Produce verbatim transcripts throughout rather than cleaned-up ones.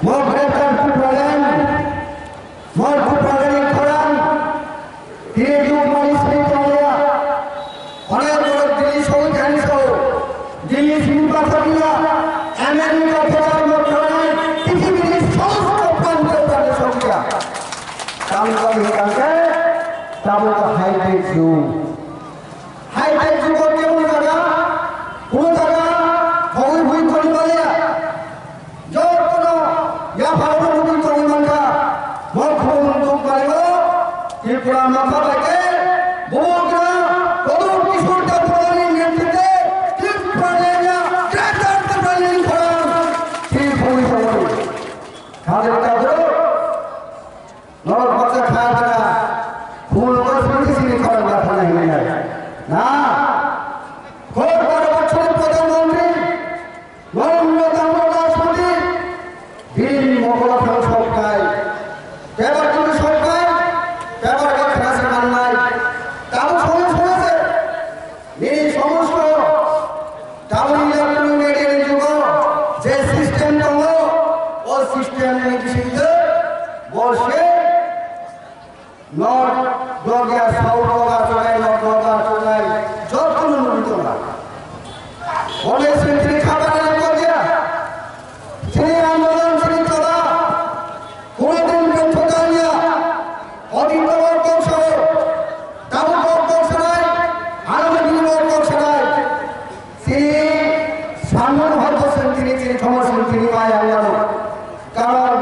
Mo Greater Tipraland, mo Tipraland khorang, tini yukmani sini tongya. Onek borok Delhi sogwi thani sao, Delhi sini pathakya, America thani mo khorang, pithibini somosto prante prante sogya. Tamo kami hingkha khe, tamo khe high-tech jug. High-tech jugo kebo jaga, kono jaga, hogwi hugwi thani manya. Jotono yaphangno nugwi tongwi mankha. Bo khum duk maligo, Tripura Motha bai khe, Bubagra, Pradyot Kishore Debbarmani netrite, Tripura lenya, Greater Tipraland khorang, thik hogwi tongwi. Khadir kadur, Norok baksa kha jaga, phungo sini sini khorang japhana hinwi hai. Na, khorang baro bachori Pradhan Mantri, Narendra Damodar Das Modi, bini mokolo thang soknai, paper tuli soknai, paper bai khana se mannai, tabuk songwi songwi se, bini somosto Tabuk electronic media ni jugo je system tongo, o system ni bisingtwi bo se north dogya, south doga chonai, north doga chonai, jotono nugwi tongo. Bo se chini khabar ni kok ya, chini andolon, chini choba, Kono din bwtha tangya, odi tabuk kok sao, tabuk kok kok sanai, ano bini kok kok sanai. Si sanmung hoto sentini, si thomo sentini mai ang ano. Karon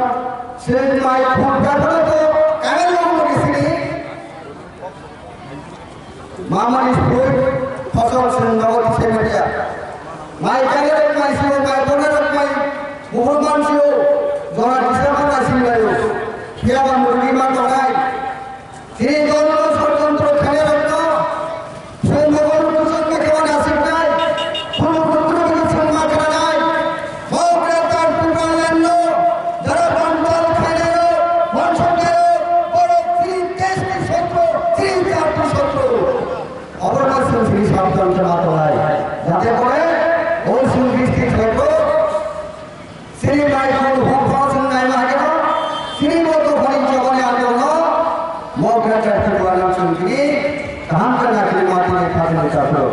si mai khub gathana to kanal log log sini. Mamani sui, phasal sung nogo tisai media. Mai kaya rok mai sio, mai bona rok mai, buhur man sio, jora tisai man mai sio layo. Phiya ba murgi man tongai. Sini dol no sodtontro khaya rok no, sung nogo rok kusuk me kaya nasib nai. Khuluk rok rok sung ma kaya nai. Bo Greater Tipraland no, jara bantal khainai rok, monsok nai rok, borok chini desh ni sotro, chini jat ni sotro. Oborno chwng chini sabdan khe ma tongnai. Jate kore, o chwng district hoito, chini mai khun huk phano chwng naima hageno, chini bo dophani jogoni andolno, mo Greater Tipraland chwng chini kaham khe nakhili ma tini khajani chapro.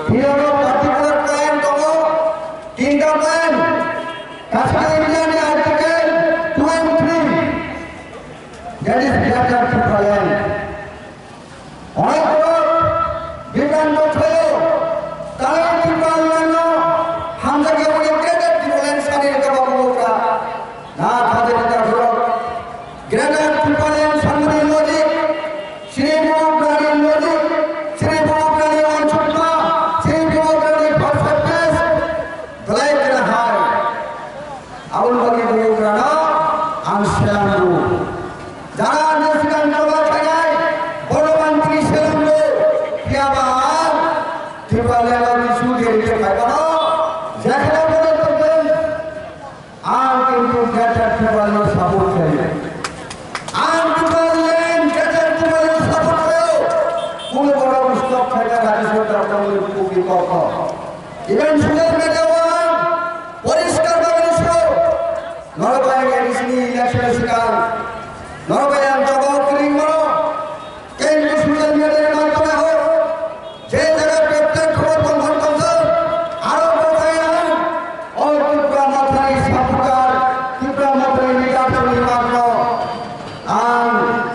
Tiyano particular plan tongo, Tinta plan, Kashmir Indian Article two and three, that is Greater Tipraland. Onek borok bibranto thaio, tala Tipraland no hamjakya mani Greater Tipraland sani rwkha bo bubagra. Na thajani ta borok. Greater Tipraland sanmani logic, Sri Bubagrani logic, Sri Bubagrani uansukma, Sri Bubagrani perspective, belai kena hai. Aboni bagwi Bubagrano ang selam rw. Jara ani swkang choba khainai, bono mantri selam rw. Phiya ba ang Tipraland o kisu deri khe phai mano, jekheno bono tongthung. Ang kintu Greater Tipraland no support khlaio. Ang Tipraland Greater Tipraland no support khlaio. Kunu borok stop khaina Rajeshwar Debbarmani pukni kokno. Even social media o ang poriskar bhabe no sio. Norok bai A D C ni election ni swkang norok bai ang jawab kwrwi mano. Kintu social media ni madhyome hok, je jaga peplet khobor tongthok tongthok, aro bwthai ang o Tipra Mothani supporter, Tipra Mothani leader tongwi mano, ang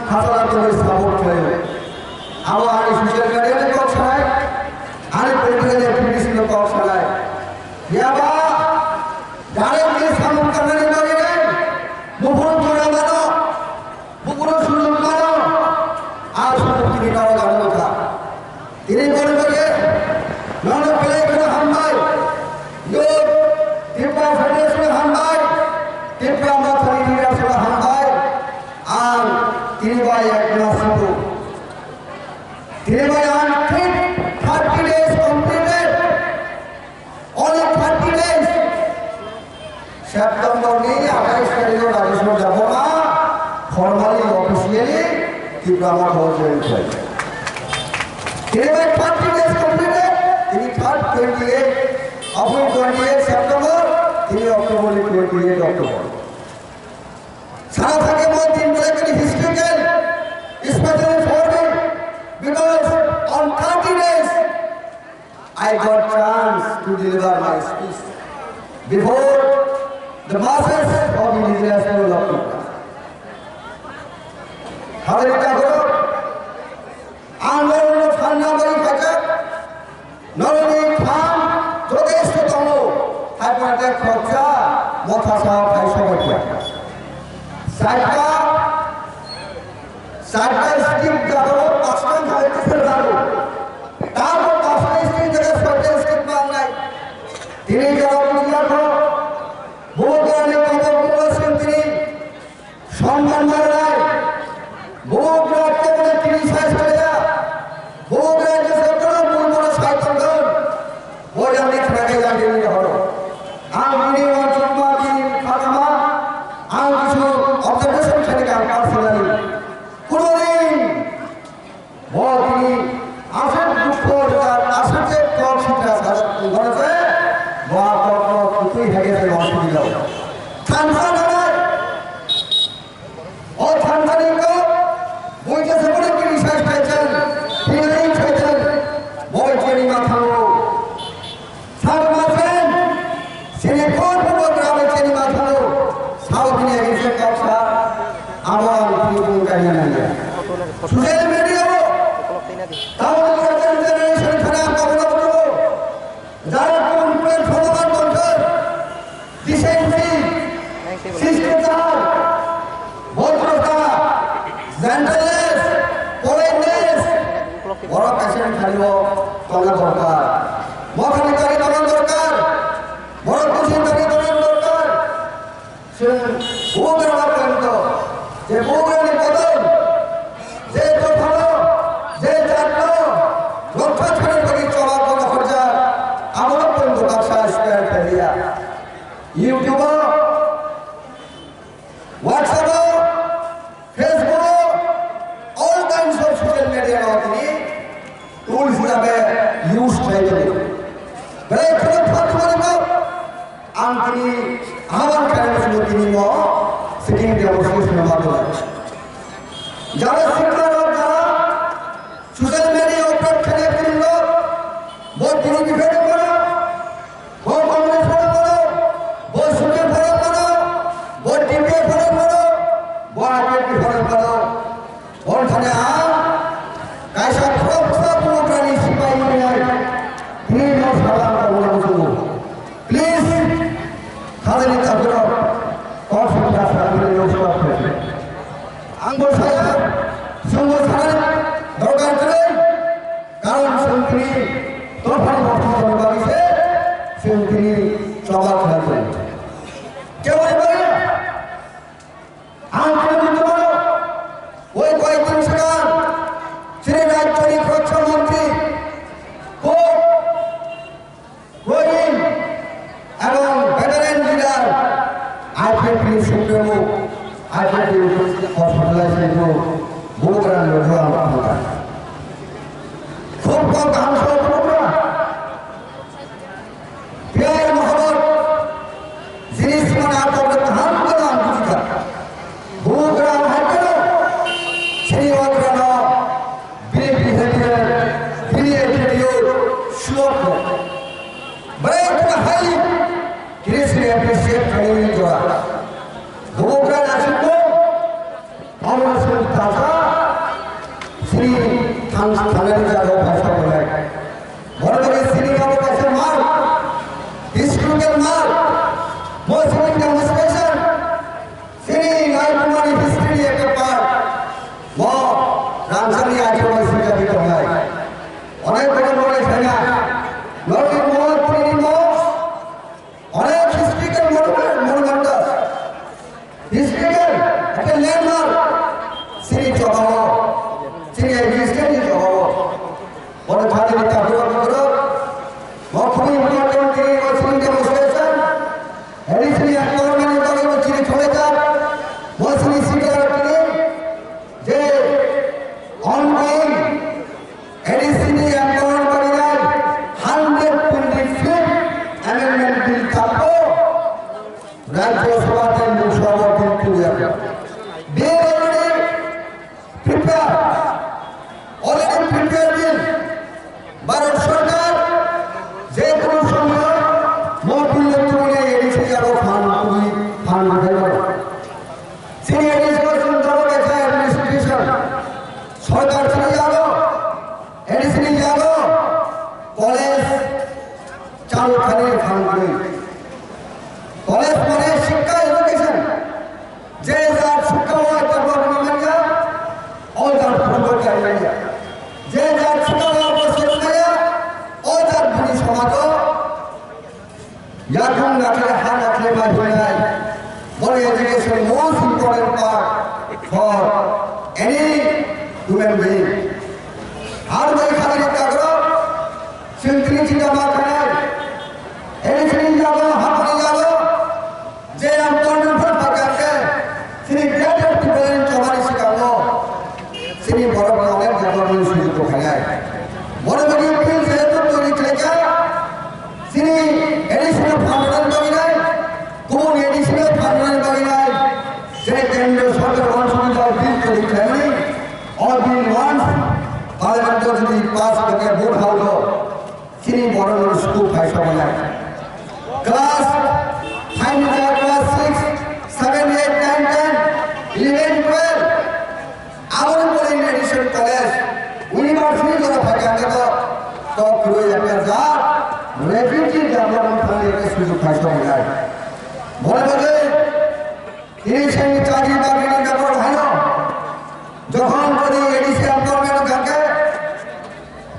hachal tongwi support khlaio. Abo ani social media ni kok sanai, ani political activity ni kok sanai. Phiya ba, direct ni samung tangnani bagwi nai, buphuru jora mano. Buphuru sujok mano, a sujok tini norok ano wngkha. Tini boni bagwi nono belai kheno hambai. Youth Tipra Federation hambai, Tipra Mothani leaders hambai. Ang tini bai ek mas sibu. Tini bai ang thirty days completed. Only thirty days. September ni athais tarikh o Rajeshwar Debbarma formally, officially Tipra Motha o join khlai. Tini bai thirty days completed. Tini third twenty-eight, apni twenty-eight September, tini October ni twenty-eight October. Sana thake mo tin belai khe historical, especially for me, because on thirty days I got chance to deliver my speech before the masses of indigenous people of Tripura. Hadari Thakur, andolon no phanna bai phaijak, norokni phan jotesto tongo, hai phano tei khoroksa mothasa phai sobaikha. Saita, saita state jago pakstan thai tisir jago. Tamo pakstan state jaga soita state mangnai. Tini jaga bujiyakho, bubagrani kobor bubagrani tini Somman manai, bubagrani tini size kaya, bubagrani jesa kono bulbul sai tongthok, bo jani khna khe jani ni horo. Ang bini uansukma bini khatma, ang kisu observation khaini ang personally. Kuno din Bo tini aswk dukho rwjak, aswk je kok sitra sajak tongmani se, bo a kokno kwtwi hai khe se bo suri jago. Thansa nanai, o thansani kok, buita se bono kini sai khaijak, thinai khaijak, bo chini ma thango. Sir, my friend, sini kon bubagra bai chini ma thalo, sao bini agi se kok sa, abo ang tini bung kanya nanya. Social media o, tamo ni second generation khana ang kabuna butugo. Jara kon platform o tongkha, decency, sister, bhodrota, gentleness, politeness, borok kaisa ni thani o tongna dorkar. Mothani tari tongna dorkar. Borok kusi tari tongna dorkar. Chwng bubagra poito, je bubagra ni bodol, je dophano, je jatno rokha khaina bagwi choba kono horjak, abono poito baksa square khailiya. YouTube o, WhatsApp o, Facebook o, all kinds of social media no tini tools hisabe use khlai tongo. Belai kheno phatmani no ang tini ahwan khlainai sino tini no sitting demonstration no ma tong. Jara sikla rok jara social media operate khlainai tini no bo tini bifero mano. Bo Congress phano mano, bo C P I phano mano, bo T P I phano mano, bo R P F phano mano. Bo thani ang kaisa khoroksa bubagrani sipai manwi tini no salam kabuna muchungo. Please, Khajani Thakurrok, kok sitra sakni no stop khaidi. Ang bo saya, chwng bo sanani dorkar kwrwi. Karon chwng tini dophani bosong tongni bagwi se chwng tini choba khlai tongo. Keboni bagwi ang tini buji mano, oi koyekdin swkang chini rajyoni khoroksa montri kok Proin ebong veteran leader I P F T ni supremo, I P F T ni hospitalization to bubagra ni loge ang thangkha. Khub kok kaham sabo bubagra. Pyar mohabbat jinis mane atok kaham khe ang bujikha. Bubagra ang hai khe chini bubagra no bini behavior, bini attitude, slow. Bwrwi wngkha highly Christian appreciate khlainani jora. Bubagra naisingkhe omo se tasa sini thang-, thangnani jagao phaisa phainai. Borok bai sini abo kaisa mark, historical mark. Bo sini demonstration. Chini Naikhumani history ni ekta part. Mo Ramsarni aithobai swijak tongnai. Onek kotor kotor khaina. Norok ni mo, tini mo. Onek historical monument, monument. Historical, ekta landmark. Chini jogao. Chini existence ni jogao. Bono thani ni takhuk takhuk. Mo khubui important tini mo chini demonstration. A D C ni empowerment ni bagwi bo chini thulaijak, bo chini sikla rok tini je ongoing A D C ni empowerment bagwi nai hundred twenty-fifth amendment bill tapo Rajya Sabha tei Lok Sabha bill tuliya. Most important part for any human being. Har bai khali ni tagrok, sentri chita ma khanai, any sini jago, hapani jago, je am kondu phar pakar ke, sini greater people in chomani sikango, sini borok nolek jago ni sujuk ko khanai. Bono bagi pil se tu tu ni khleka, sini additional fundamental bagi nai, Kubun additional fundamental bagwi nai, je kendro sorkar wansugwi jao bill twi khlaimani, o bill once parliament o jodi pass khe vote hao do, chini borok no school phaisa manai. Class five ni jaga class six, seven, eight, nine, ten, eleven, twelve, Aboni pore in addition college, university jora phaikha khe to kok kwrwi ekta jat refugee development fund ekta sujug phaisa hwnai. Boni bagwi tini sengni chakri bakri ni bepar haino jokhon boni A D C employment hwnkha khe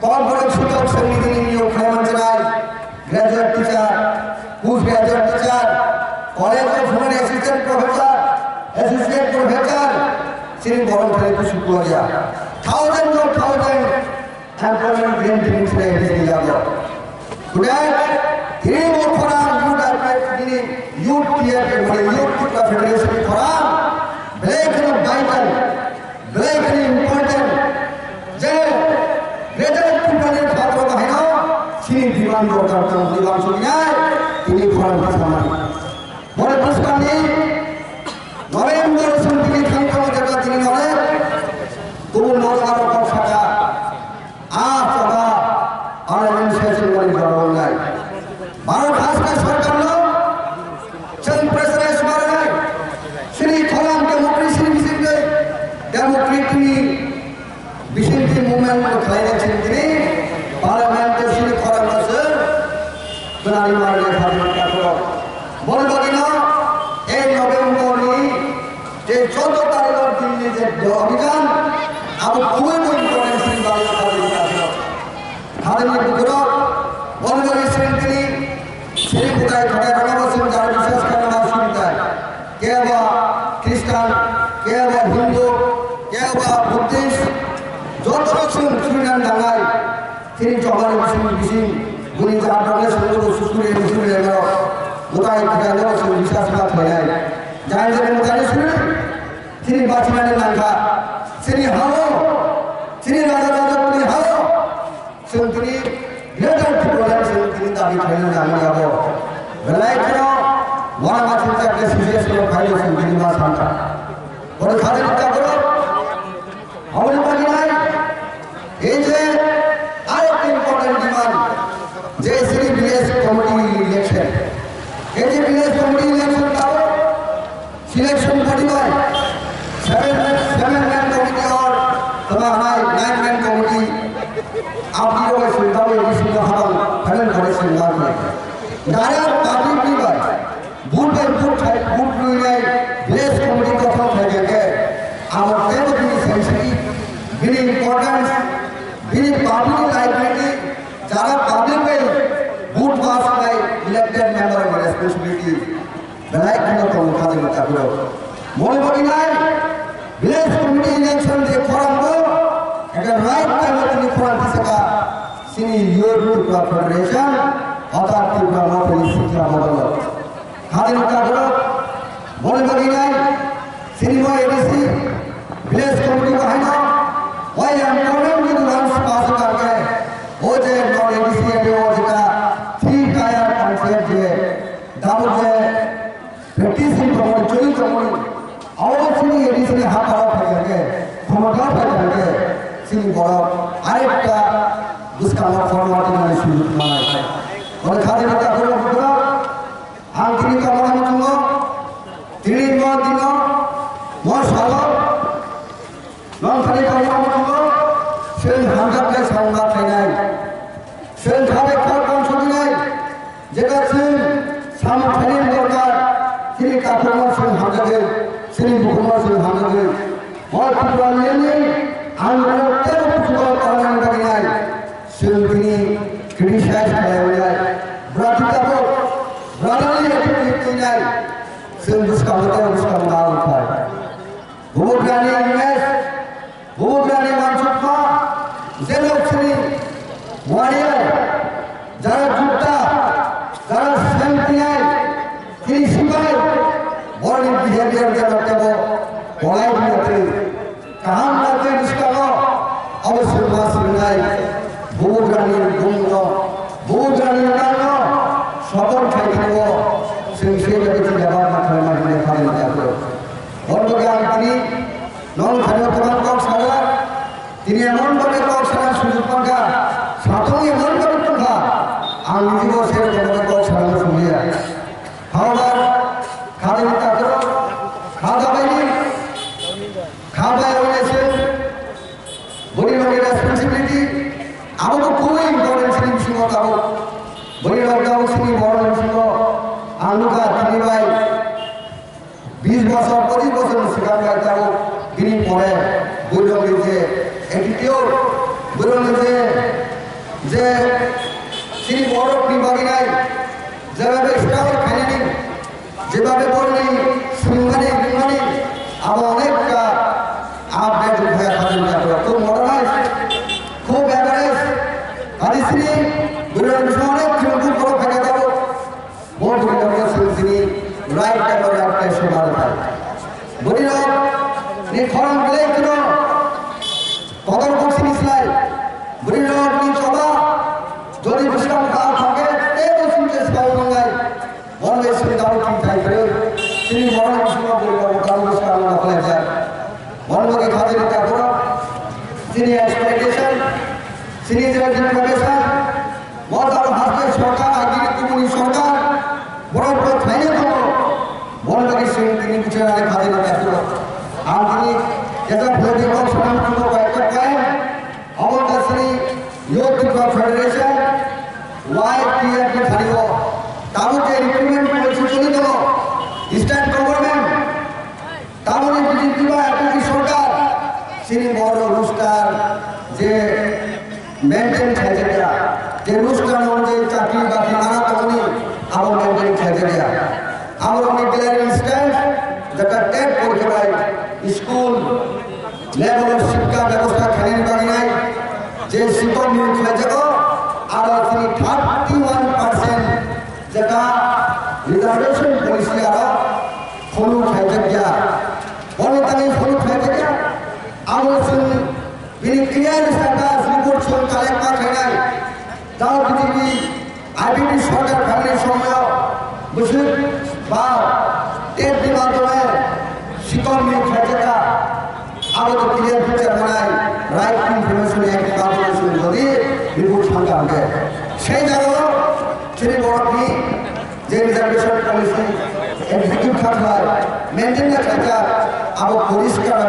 Kokborok Sutok Sengni niyok khlai manjanai graduate teacher, post graduate teacher, college of human assistant professor, associate professor, chini voluntary kusu kuya. Thousand of thousand employment grant tini sini hini jago. Today, tini mo khorang youth advocate ni youth T F F ni youth federation ni khorang, belai kheno vital. Belai kheno important je Greater Tipraland ni phataro bahaino chini demand dorkar tong, demand soknai tini khorang bwskanai. Bore bwskangni November song tini thangtamo jeba tini nole kubun nok aro kok saka. Ah, coba, parliament session wali jorong lai. Baro khas khas sarkar no, chwng pressurize barnai. Chini khorang democracy ni bisingtwi, democratic ni bisingtwi movement no khlainai chini tini, parliament o chini khorang no se, kwnari marnai khajak kakhoro. Boni bagwino, ei November ni je joto tarikh o Delhi je do abhijan, abo kubui bo important sini bagwi khajak kakhoro. Khajak ni bukurok, boni bagwi sini tini, sini kutai khatai rano bo sini jara biswas khaina ma sini tai. Kebo Christian, kebo Hindu, kebo Buddhist, joto rok chwng chwinani nangnai. Chini chobani bising bising, bini jat rokni songno bo susuri susuri lengro. Mutai khatai no chwng biswas ma khlainai. Jai jani mutai suri, chini bachinani nangkha. Chini hao, chini raja raja chini hao. Sentini, greater Tipraland sentini dabi khlaina nangmani abo. Belai kheno, wana ma chini chakle sisi sisi khaio sentini ma santa. Boro khajani taboro, aboni bagwi nai, ei je, arek important demand, je sini village committee election. Ei je village committee election taboro, Selection body bai seven, seven man committee or toma hai nine man committee. Abdi rok bai sung tabo, isi sung habang, phanan kore sung tabo. Direct public ni bai, vote by vote khai, vote lui nai, village committee kothom khai jengke. Amo tebo bini sensitive, bini importance, bini public liability, jara public bai vote pass khai elected member ni responsibility. Belai kheno tongo khajani tabuk. Boni bagwi nai village committee election je khorang bo, ekta right time o tini khorang tisaka sini Youth Tripura Federation, Other Tripura Motha ni sikla bodolo. Khajani tabuk, boni bagwi nai sini mo A D C village committee bo haino, wai yang kono ni duran sepasa kake, o je non A D C area o jeta three tier panchayat je, Dabo je practice ni tongmani, choli tongmani, abo chini A D C ni ha paro phai khe, khomota phai khe, chini borok arekta bwskango forward wngmani sujug manai. Oro khadi ni takhuk rok, ang tini kamona muchungo, tini mo dino, mo salo, Nongkhani tongma muchungo, chwng hamjaknai samung ma khlainai. Chwng kha bai kha tong sogwinai. Jeba chwng samung khlainani dorkar, chini takhukno chwng hamjagwi, chini bukhukno chwng hamjagwi. O Tripura nini ang tebo kuchugo tongmani bagwi nai. Chwng bini criticize khlaiwi nai. Brati tabuk, brotherly attitude twi nai. Chwng bwskang Bubagrani English, Bubagrani Mansukma, Zenok Sri, Warrior, jara Jutta, jara Sentinel, Kiri Sipai, Borni Behavior jara Tebo, Polite Mantri, Kaham Mantri Niskamo, Abosur Masrinai, Bubagrani Bungno, Bubagrani Nano, Sokol Khaitio, Sing Sing Jabiti Jabab Makhai Mahine Khalil Jabro. Borbo Gantri, Nong thani o kwbang kok sana, tini emon bhabe kok sana sujud pankha, satong emon bhabe tongkha, ang nijibo se rokam bhabe kok sana sumliya. However, khajani takro, khajabaini, khabai oinase, boni rokni responsibility, abo bo khubui important sini bisingo tabuk. Boni rok tabuk sini borok bisingo, ang nukha tini bai, Bis bosor, pochis bosor ni swkang bai tabuk bini pore bwrwngni je attitude, bwrwngni je, je chini borokni bagwi nai, jebabe struggle khainani, jebabe borokni swngmani, ringmani, abo onekta update wngkha, khajani takro khub modernize, khub average, adi sini bwrwngni bising onek kilometer borok khaina tabuk. Bo bwrwi rok no chwng chini right time o right place o ma rwkha. Bwrwi rok ni khorang belai kheno kotor buksini slai. Bwrwi rok ni choba jodi bwskang kha thangkhe teibo chwng se sai mangnai. Bono bai chwng tabuk thwi thai kwrwi. Chini borok ni bisingo bwrwi rok tabuk bwskang no khlaijak. Bono bagwi khajani takro, chini expectation, chini je information, bo tamo haste sorkar, agini kubuni sorkar, borok bo khaina tongo. Bono bagwi chwng tini bwcharnani khajani takro. Ang tini jesa phwlai di kok sanam tongo bai kok bai. Omo kasini Youth Tripura Federation, Y T F ni thani o. Tamo je recruitment policy choli tongo, state government, Tamoni B J P bai A P P sorkar, chini borok roster je maintain khlaijakya, je roster no je chakri bakri nana tongoni abo maintain khlaijakya. Aborokni glaring instance, jeta tet porikha bai school level o shikha bebosta khlainani bagwi nai, je sikon niyom khlaijago, aro chini thirty one percent jeta reservation policy aro follow khlaijak ya. Bono tangwi follow khlaijak ya. Abo chwng bini clear status report chwng collect ma khlainai. Tao B J P, I P F T sorkar phaimani somoyo bwswk ba tep ni madhyome sikon ni khlaijak ya. Abo to clear picture manai, Right to Information Act ni bagwi chwng jodi report thangkha hwnkhe, sei jagao chini borokni je reservation policy execute kha khlai, maintain kha khlaijak, abo poriskar